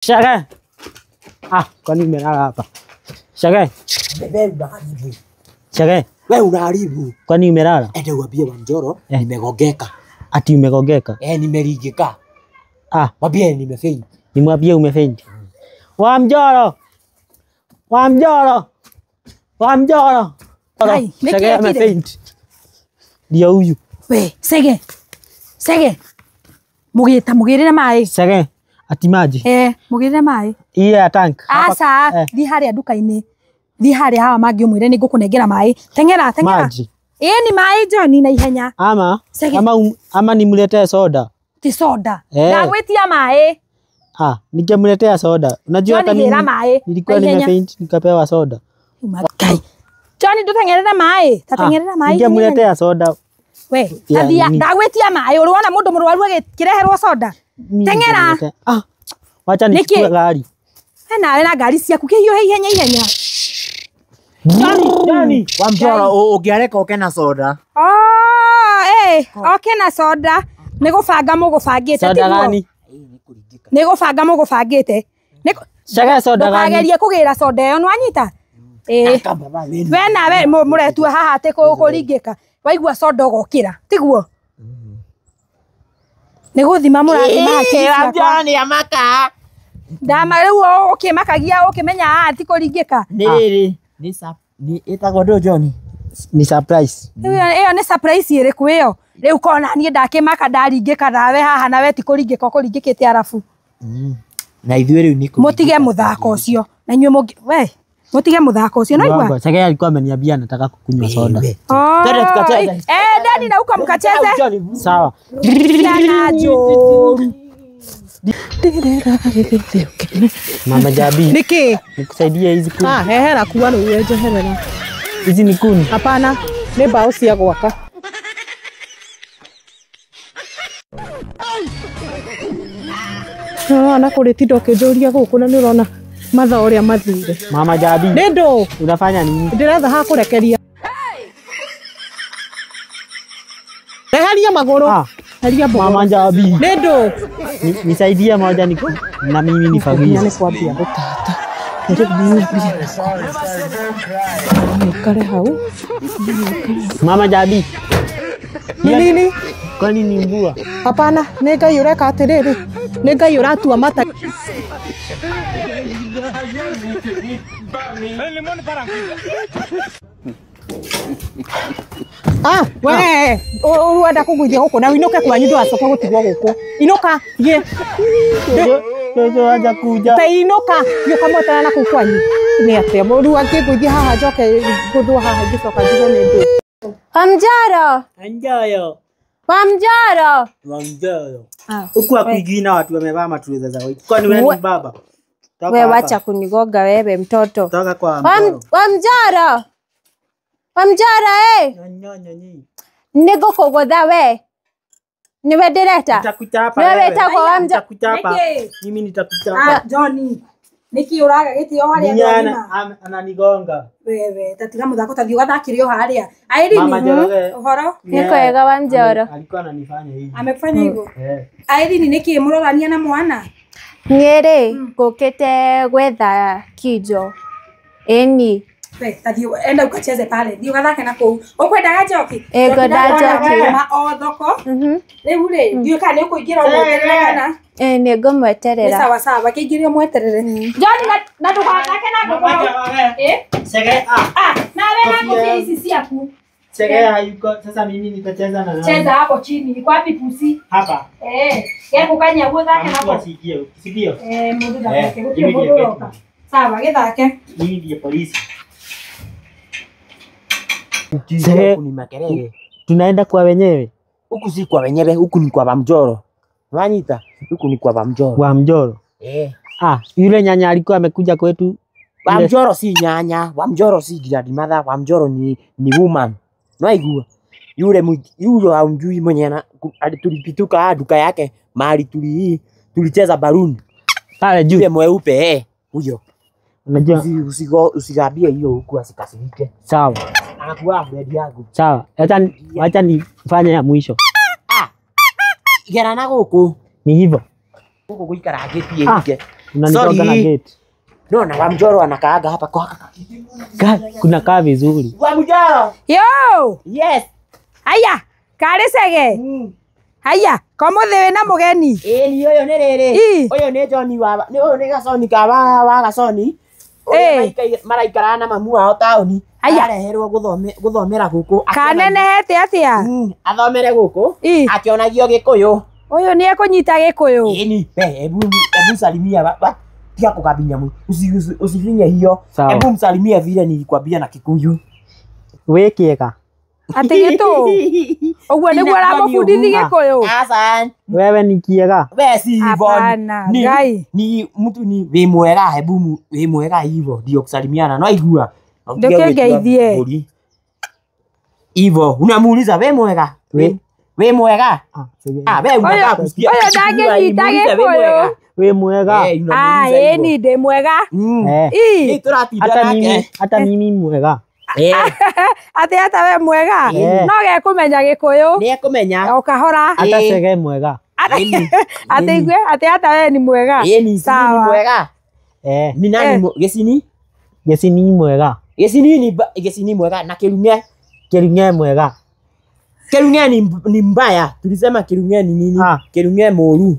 Shage. Ah, kwani umelala hapa? Shage. Wewe unaharibu. Shage. Wewe unaharibu. Kwani umelala? Ende uambie Wanjoro nimegongeka. Ati umegongeka? Eh, nimeringika. Ah, mwambie nimefaint. Nimwambie umefaint. Wamjoro. Wamjoro. Wamjoro. Shage amefaint. Ndio huyu. We, Sege. Sege. Mugita mugirire mai. Sege. Ati maji. Eh, mugirire mai. Iye ya tank. Asa, thi haria duka-ini. Thi haria hawa mangi umwire ni ngukunengera mai. Tengera, tengera. Maji. Eh, ni mai John na ihenya. Ama Sege. ama nimletee soda. Ti soda. Eh. Ndagwitia mai. Ah, ningemletea soda. Unajua hata mimi nilikuwa nimefaint nikapewa soda. Kai. John ndutengerere mai. Tatengerera mai. Ningemletea soda. We, tathia ndagwitia mai uriona mundu murwaru agikireherwo soda. Tengera. Ah. Wacha nichukue gari. Nawe na ngari ciaku kihiũhe ihenya ihenya. Johnny, Johnny. Wamjoro ũngĩareka oke na soda. Oh, eh, oke na soda. Nĩ gũbanga mũgũbangĩte Soda gani? Nĩ gũbanga mũgũbangĩte. Shage soda gani? Ndũkagerie kũgĩra soda ĩyo nĩwanyita? Eh. We nawe mũretua haha atĩ kũringĩka. Waigua soda ũgokĩra, tiguo? Nĩ gũthima mũrathima hakiri ciakwa. Johnny amaka. Ndama rĩu ũkĩmakagia ũkĩmenya haha ti kũringĩka. Nĩ rĩrĩ, nĩ ĩtagwo ndũ Johnny? Ni surprise. Ĩyo nĩ surprise ĩrĩkũ ĩyo? Rĩu kona niĩ ndakĩmaka ndaringĩka nawe haha nawe ti kũringĩka ũkũringĩkĩte arabu. Na ithuĩ rĩu nĩ kũringĩka. Mũtige mũthako ũcio. Na inyuĩ we mũtige mũthako ũcio naigua? Sage alikuwa ameniambia anataka kukunywa soda. Twende tukacheze. Eh, dani na huko mkacheze. Sawa. Ciana njũru. Mama Jabi. Niki? Nikusaidie hizi kuni. Ah, hehera kuwa rĩu njeherera. Hizi ni kuni? Hapana, nĩ mbaũ cia gwaka. Nĩũrona kũrĩ tinda ũkĩnjũria gũkũ na nĩũrona mathaa ũrĩa mathire. Mama Jabi. Nĩ ndũ? Unafanya nini? Ndĩretha ha kũrekeria. Reheria magũrũ. Heria mbogo. Mama Jabi. Nĩ ndũ? Nisaidie moja ni na mimi nifagie. Nĩ kwambia gũtata. Nĩkare hau. Mama Jabi. Ni nini? Kwani ni mvua? Hapana, nĩ Ngai ũreka atĩrĩrĩ. Nĩ Ngai ũratua mata. Ah, we, ũrenda kũgũithia gũkũ na ũinũke kwanyu ndũgacoke gũtigwo gũkũ. Inũka, thiĩ. Jojo aja kuja. Ta inũka, thiĩ ũkamweterera na kũu kwanyu. Nĩ atĩa mũru angĩngũithia haha njoke ngũthwo haha ingĩcoka njuge nĩ ndũ. Wamjoro. Anjoyo. Wamjoro. Wamjoro. Huku akuigina watu wamevaa matuweza za white. Kwani wewe ni baba? Wewe wacha kunigoga wewe mtoto. Toka kwa Wamjoro. Wamjoro. Wamjoro eh. Nyonyo nyi. Nĩngũkũgũtha we. Nĩwe ndĩreta. Nitakuchapa. Wewe wĩtagwo Wamjoro. Nitakuchapa. Mimi nitakuchapa. Ah, Johnny. Nĩkĩ ũraga gĩtĩo harĩa Johnny? Ananigonga. Wewe tatiga mũthako tathi ũgathakĩre o harĩa. Irene. Mama Njoroge. Ũhoro? Nĩ kwega Wamjoro. Alikuwa ananifanya hivi. Amekufanya hivyo? Eh. Irene nĩkĩ mũrorania na mwana? Niĩ rĩ ngũkĩte gwetha kinjo. Ĩni. We, tathi enda ukacheze pale. Thiĩ ũgathake na kũu. Ũkwendaga njoki? Ĩ ngwendaga njoki. Ma o thoko. Rĩu rĩ, ndiũĩ kana nĩ ũkũingĩra ũmweterere kana? Ĩ nĩ ngũmweterera. Nĩ sawa sawa, kĩingĩre ũmweterere. John na ndũgathake na ngũkũ. Eh? Sege ah. Ah, nawe na ngũkũ ici ciaku. Sege hayuko. Sasa mimi nitacheza na nani? Cheza hapo chini. Iko wapi pusi? Hapa. Eh, yako kanyagu thake nako. Sikio. Eh, mũndũ ndathake gũtirĩ mũndũ ũroka. Sawa, gĩthake. Mimi ndiye polisi. Huku ni makerere. Tunaenda kwa wenyewe. Huku si kwa wenyewe, huku ni kwa Wamjoro. Wanyita, huku ni kwa Wamjoro. Wamjoro. Eh. Ah, yule nyanya alikuwa amekuja kwetu. Wamjoro si nyanya, Wamjoro si grandmother, Wamjoro ni woman. Naigua. Yule yule haumjui mwenye ana tulipituka duka yake, mahali tulicheza baluni. Pale juu. Yule mweupe eh, huyo. Unajua usigambie hiyo huku asikasirike. Sawa. Anakuwa friend yangu. Sawa. Acha nifanye ya mwisho. Ah. Gera na gũkũ. Ni hivyo. Gũkũ gũikara ngĩtie. Unanigonga na gate. No, na Wamjoro anakaaga hapa kwa Kuna kaa vizuri. Wamjoro. Yo. Yes. Haya, kare Chege. Haya, komuthi wina mugeni. Ni uyu ni riri. Uyu ni John wa ni uyu ni Gasoni ka wa Gasoni. Maraikara na mamu wao taoni. Areherwo guthomera guku. Kanenehete atia? Athomere guku. Akionagio Gikuyu. Uyu ni ekunyita Gikuyu. Ni, hebu salimia ba. Tia kukabinya mu. Usifinye hiyo. Hebu msalimie vile nilikwambia na Kikuyu. We kiega. Ati gitu. Uguo niguo aramũbundithia Gikuyu. Asan. Wewe ni kiega. We si hivyo. Ni mtu ni we mwega, hebu we mwega hivyo ndio kusalimiana. No igua. Ndũkĩngeithie. Hivyo unamuuliza we mwega. We mwega. We unataka kusikia. Oyo ndangĩnyita Gikuyu. We mwega. Ni ndĩ mwega. Ii. Hata mimi mwega. Ati hata we mwega. No gekũmenya Gikuyu. Nĩ ekũmenya. O kahora. Hata Chege mwega. Ati igue ati hata we ni mwega. Ni mwega. Ni nani Gĩcini? Gĩcini mwega. Gĩcini mwega na Kĩrung'e. Kĩrung'e mwega. Kĩrung'e ni mbaya. Tulisema Kĩrung'e ni nini? Kĩrung'e mũru.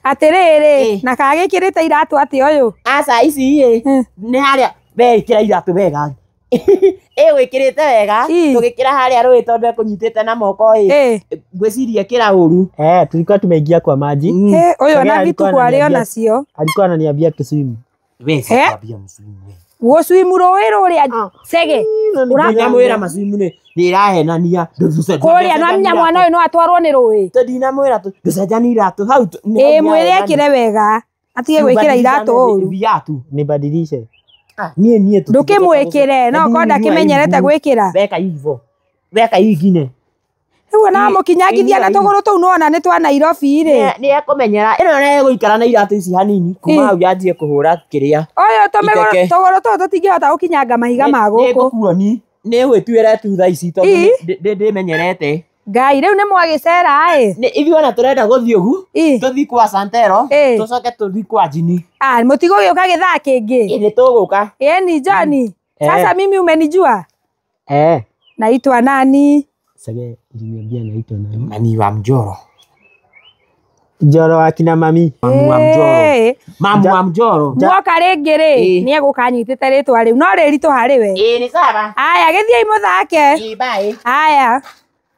Atiriri na kagĩkĩrĩte iratũ atĩ ũyũ. Aca ici ĩ nĩ harĩa we ĩkĩra iratũ wega. Ĩgwĩkĩrĩte wega tũgĩkĩra harĩa rũĩ tondũ ekũnyitĩte na moko ĩ ngwĩciria ĩkĩra ũru. Tulikuwa tumeingia kwa maji. Ũyũ ona gĩtukũ arĩ onacio. Alikuwa ananiambia tuswim. We sikwambia mswim we. Gũswimu rũĩ rũrĩa Chege. Ndinamwĩra maswimu nĩ ĩrahenania. Kũrĩa no nya mwana ũyũ no atwarwo nĩ rũĩ. Ndinamwĩra ndũcenjanie iratũ hau. Mwĩre ekĩre wega. Atige gwĩkĩra iratũ ũru. Viatu. Nibadilishe. Niĩ ndũkĩmwĩkĩre no korwo ndakĩmenyerete gwĩkĩra. Weka hivyo. Weka ingine. Rĩu ona mũkinyangithia na tũgũrũ tũu nĩwona nĩ twa Nairobi rĩ. Nĩ ekũmenyera. Ĩno nĩ egũikara na iratũ ici hanini kuma hau yanjie kũhũra kĩrĩa. Ũyũ tũgũrũ tũtũ tũtingĩhota gũkinyanga mahiga ma gũkũ. Nĩngũkuoni. Nĩ gwĩtuĩra tu thaa ici tondũ ndĩmenyerete. Ngai rĩu nĩ mwagĩcera ĩ. Ithuĩ ona tũrenda gũthiĩ ũgu. Tũthiĩ kwa Santero. Tũcoke tũthiĩ kwa Jini. Mũtigũgĩũka gĩthaa kĩngĩ. Nĩ tũgũka. Ĩni Johnny. Sasa mimi umenijua? Naitwa nani? Chege uliniambia naitwa nani? Mami wa Mjoro. Njoro wa kina mami. Mamu wa Mjoro. Mamu wa Mjoro. Mwoka rĩngĩ rĩ, nĩ egũka anyitĩte rĩtwa rĩu. No rĩritũ harĩ we. Nĩ sawa. Aya, gĩthiĩi mũthake. Bye. Aya.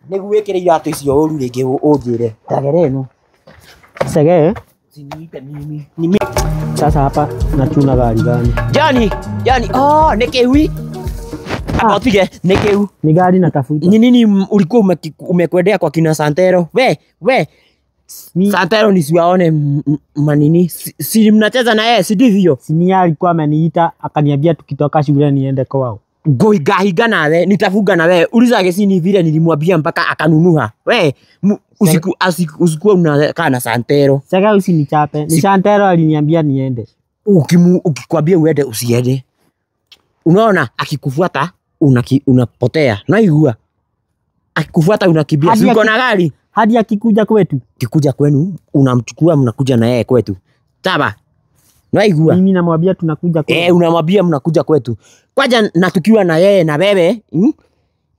Nĩguo wĩkĩre iratũ icio ũru rĩngĩ ũnjĩre. Ndagere ĩno. Chege. Usiniite mimi. Sasa hapa nachuna gari gani? Johnny, Johnny. Oh, nĩ kĩui. Akotige nĩ kĩu. Ni gari natafuta. Ni nini ulikuwa umekwendea kwa kina Santero? We. Santero nisiwaone manini. Si mnacheza na yeye, si ndivyo? Sinia alikuwa ameniita akaniambia tukitoka shule niende kwao. Ngoigahiga nawe, nitafuga na wewe. Uliza Gĩcini vile nilimwambia mpaka akanunuha. We, usikuwa unakaa na Santero. Sasa usinichape. Ni Santero aliniambia niende. Ukikwambia uende usiende. Unaona akikufuata unapotea. Naigua. Akikufuata unakimbia. Si uko na gari? Hadi akikuja kwetu. Akikuja kwenu unamchukua mnakuja na yeye kwetu. Sawa. Naigua. Mimi namwambia tunakuja kwetu. Unamwambia mnakuja kwetu. Kwaja na tukiwa na yeye na wewe,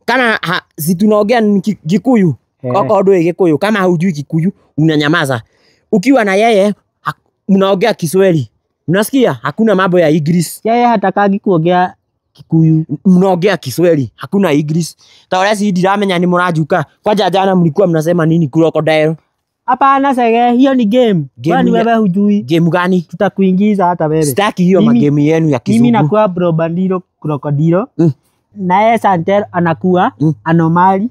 Kana si tunaongea ni Kikuyu. Okorwo ndũĩ Gikuyu, kama hujui Kikuyu unanyamaza. Ukiwa na yeye mnaongea Kiswahili. Unasikia? Hakuna mambo ya English. Yeye hatakagi kuongea Kikuyu. Mnaongea Kiswahili, hakuna English. Ta ũrĩa si ndiramenya ni mũranjuka. Kwanja jana mlikuwa mnasema nini crocodile? Hapana Chege, hiyo ni game. Kwani wewe hujui? Game gani? Tutakuingiza hata wewe. Sitaki hiyo magame yenu ya kizungu. Mimi nakuwa Brobandiro Crocodilo. Naye Santero anakuwa Anomali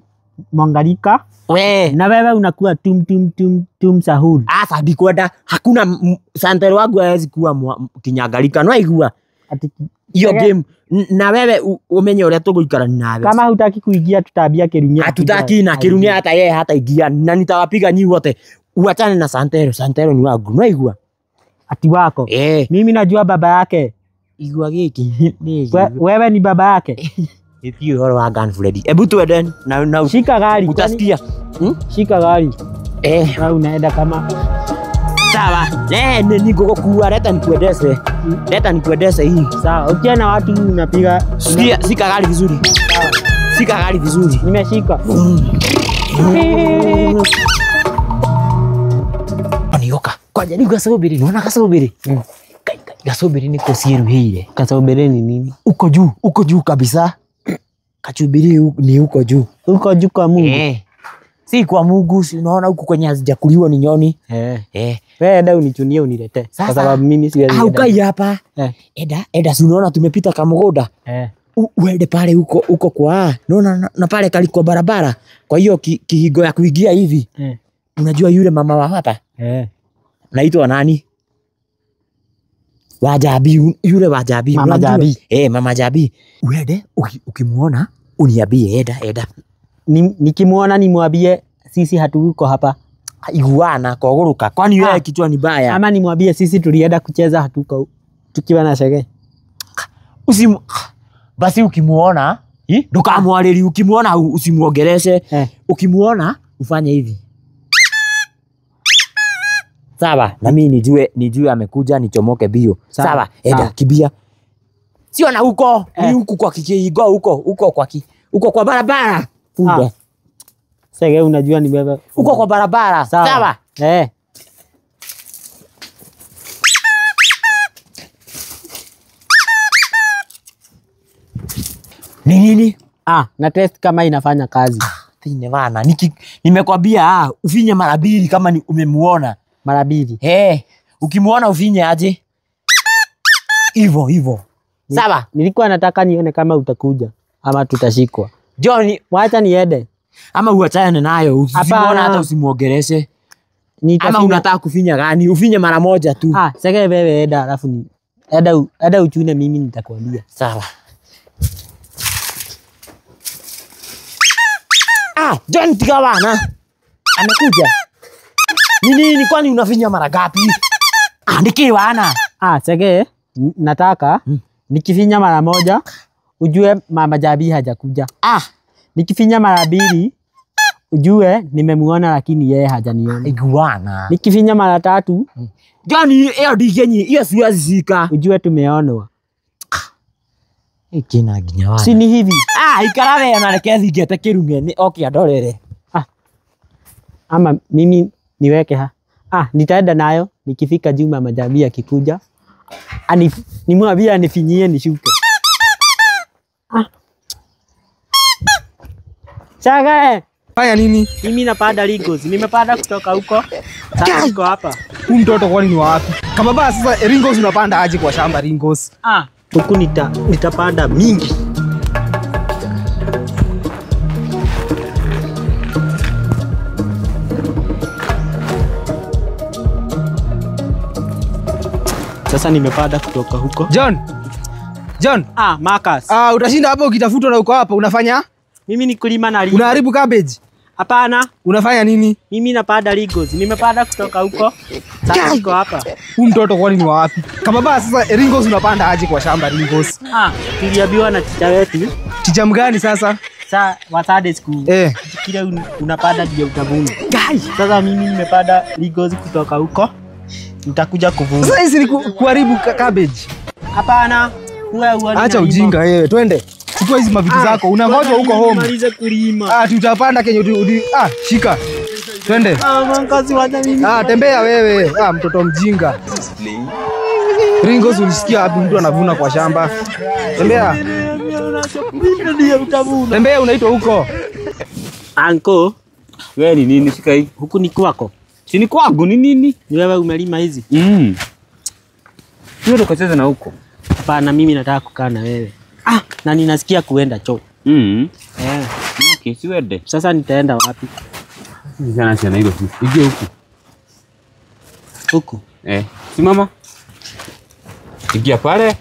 Mwangalika. We. Na wewe unakuwa tum tum tum tum sahul. Asa ndikwenda hakuna Santero wangu hawezi kuwa kinyangalika. No aigua. Hiyo game na wewe umenye uria tũgũikara nawe. Kama hutaki kuingia tutaambia Kirunya. Hatutaki na Kirunya hata yeye hataingia na nitawapiga nyi wote. Uachane na Santero, Santero ni wangu. No aigua. Ati wako. Mimi najua baba yake. Igua giki. Wewe ni baba yake. Iti uhoro wa girlfriend. Ebu tuende na shika gari. Utasikia. Shika gari. Na unaenda kama Sawa. Le ni ngũgũkua, leta nikuendeshe. Leta nikuendeshe hii. Sawa, ukiona watu unapiga. Sikia, shika gari vizuri. Shika gari vizuri. Nimeshika. Onioka. Kwanja ni gacũmbĩrĩ, nĩwona gacũmbĩrĩ? Kai, kai, gacũmbĩrĩ nĩko ciĩruhĩire. Kachumbiri ni nini? Uko juu kabisa. Kachumbiri ni uko juu. Uko juu kwa Mungu. Eh. Si kwa Mungu, si unaona huku kwenye hazijakuliwa ni nyoni. Eh. Eh. Wewe enda unichunie uniletee. Kwa sababu mimi siwezi. Ah, ukai hapa. Eh. Enda, si unaona tumepita Kamũgũnda. Eh. Uende pale huko kwa unaona na pale kali kwa barabara. Kwa hiyo kihigo ya kuingia hivi. Eh. Unajua yule mama wa hapa? Eh. Naitwa nani? Wajabi, yule Wajabi. Mama Jabi. Eh, Mama Jabi. Uende ukimuona uniambie enda. Nikimuona nimwambie sisi hatuko hapa. Iguana koguruka. Kwani wewe kichwa ni baya? Ama nimwambie sisi tulienda kucheza hatuko tukiwa na shege. Basi ukimuona, ndukamwarĩrie, ukimuona usimuongereshe. Eh. Ukimuona ufanye hivi. Sawa, na mimi nijue amekuja nichomoke bio. Sawa, enda kibia. Sio na huko, ni huku kwa kikiigo huko, huko kwa huko kwa barabara. Funga. Sege unajua ni baba. Huko kwa barabara. Sawa. Eh. Ni nini? Ah, na test kama inafanya kazi. Tine bana, nimekwambia ufinye mara mbili kama ni umemuona. Mara mbili. Eh, ukimuona ufinye aje? Hivyo hivyo. Sawa. Nilikuwa nataka nione kama utakuja ama tutashikwa. John, wacha niende. Ama uachane nayo, usimuone hata usimuongeleshe. Ama unataka kufinya gani? Ufinye mara moja tu. Ah, sasa wewe enda alafu ni enda uchune, mimi nitakwambia. Sawa. Ah, John tigawana. Amekuja. Ni nini kwani unafinya mara ngapi? Ah, nikiwana. Ah, sege nataka nikifinya mara moja ujue Mama Jabi hajakuja. Ah, nikifinya mara mbili ujue nimemuona lakini yeye hajaniona. Iguana. Nikifinya mara tatu, John hiyo digenyi, hiyo siwezi shika. Ujue tumeonwa. Ikina nginya wana. Si ni hivi. Ah, ikara wewe na reke thingete kirunge ni oke andorere. Ah. Ama mimi niweke ha. Ah, nitaenda nayo nikifika juu Mama Jabi akikuja. Nimwambie anifinyie nishuke. Ah. Chaga. Fanya nini? Mimi napanda Ringos. Nimepanda kutoka huko. Sasa niko hapa. Huyu mtoto kwani ni wapi? Kama baba sasa Ringos unapanda aje kwa shamba Ringos? Ah, huku nitapanda mingi. Sasa nimepanda kutoka huko. John. John. Ah, Marcus. Ah, utashinda hapo ukitafutwa na uko hapa unafanya? Mimi ni kulima na Ringos. Unaharibu cabbage? Hapana. Unafanya nini? Mimi napanda Ringos. Nimepanda kutoka huko. Sasa niko hapa. Huyu mtoto kwani ni wapi? Kama baba sasa Ringos unapanda aje kwa shamba Ringos? Ah, tuliambiwa na teacher wetu. Teacher mgani sasa? Sa wa Sunday school. Eh. Kile unapanda ndio utavuna. Sasa mimi nimepanda Ringos kutoka huko. Nitakuja kuvuna. Sasa hizi ni kuharibu cabbage. Hapana. Wewe acha ujinga wewe. Twende. Chukua hizi mavitu zako. Unangoja huko home. Nimalize kulima. Ah, tutapanda kenye ah, shika. Twende. Ah, mwangazi wacha mimi. Ah, tembea wewe. Ah, mtoto mjinga. Ringos ulisikia wapi mtu anavuna kwa shamba? Tembea. Tembea unaitwa huko. Anko, wewe ni nini shika hii? Huku ni kwako. Si ni kwangu ni nini? Ni wewe umelima hizi? Mm. Wewe ukacheza na huko. Hapana, mimi nataka kukaa na wewe. Ah, na ninasikia kuenda choo. Mm. Eh. Okay, si wende. Sasa nitaenda wapi? Sana sana hilo. Ije huku. Huku. Eh, simama. Ingia pale.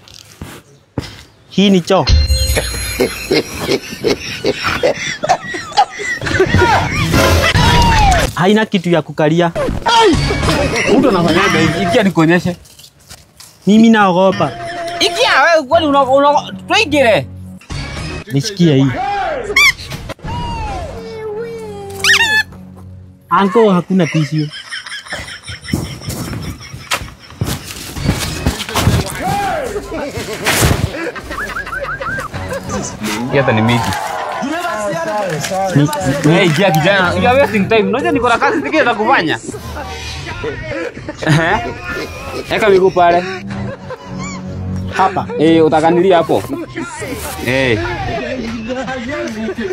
Hii ni choo. Haina kitu ya kukalia. Mtu anafanyaga hivi. Ingia nikuonyeshe. Mimi naogopa. Ingia wewe kwani una tuingire. Nishikie hii. Anko hakuna tissue. Hata ni mingi. Hey, ingia kijana, you are wasting time. Unajua niko na kazi zingine za kufanya. Eh? Eka miguu pale. Hapa. Eh, utakanilia hapo. Eh.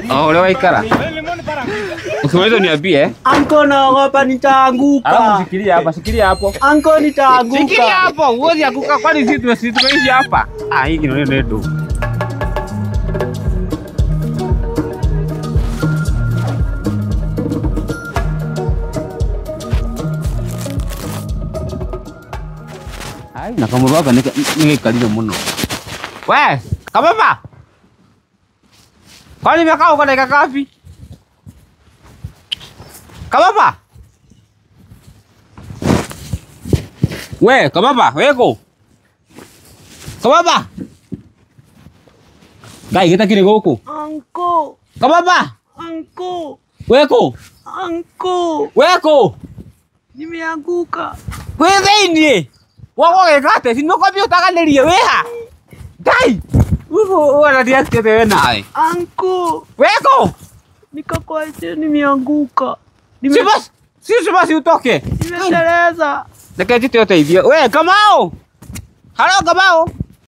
Oh, leo ikara. Ukimaliza niambie. Anko, naogopa nitaanguka. Alafu shikilia hapa, shikilia hapo. Anko, nitaanguka. Shikilia hapo, uwezi anguka kwani sisi tumeishi hapa. Ah, hii ni ndio. Ai, na kama baba nigaikarire muno. We, kababa. Kwani nimekaa uko dakika ngapi? Kababa. We, kababa, weko. Kababa. Gai, gita kiri guku. Anko. Kababa. Anko. Weko. Anko. Weko. Nimeanguka. Wĩ thĩiniĩ. Wagwo gĩkate, si nĩũkwambia ũtaganĩrie wĩha. Ngai. Ugu wala ndiasikĩte we nawe. Anko. Weko. Niko kwa hiyo nimeanguka. Si basi, si basi utoke. Nimeteleza. Reke njite ũteithio. We, Kamau. Halo Kamau.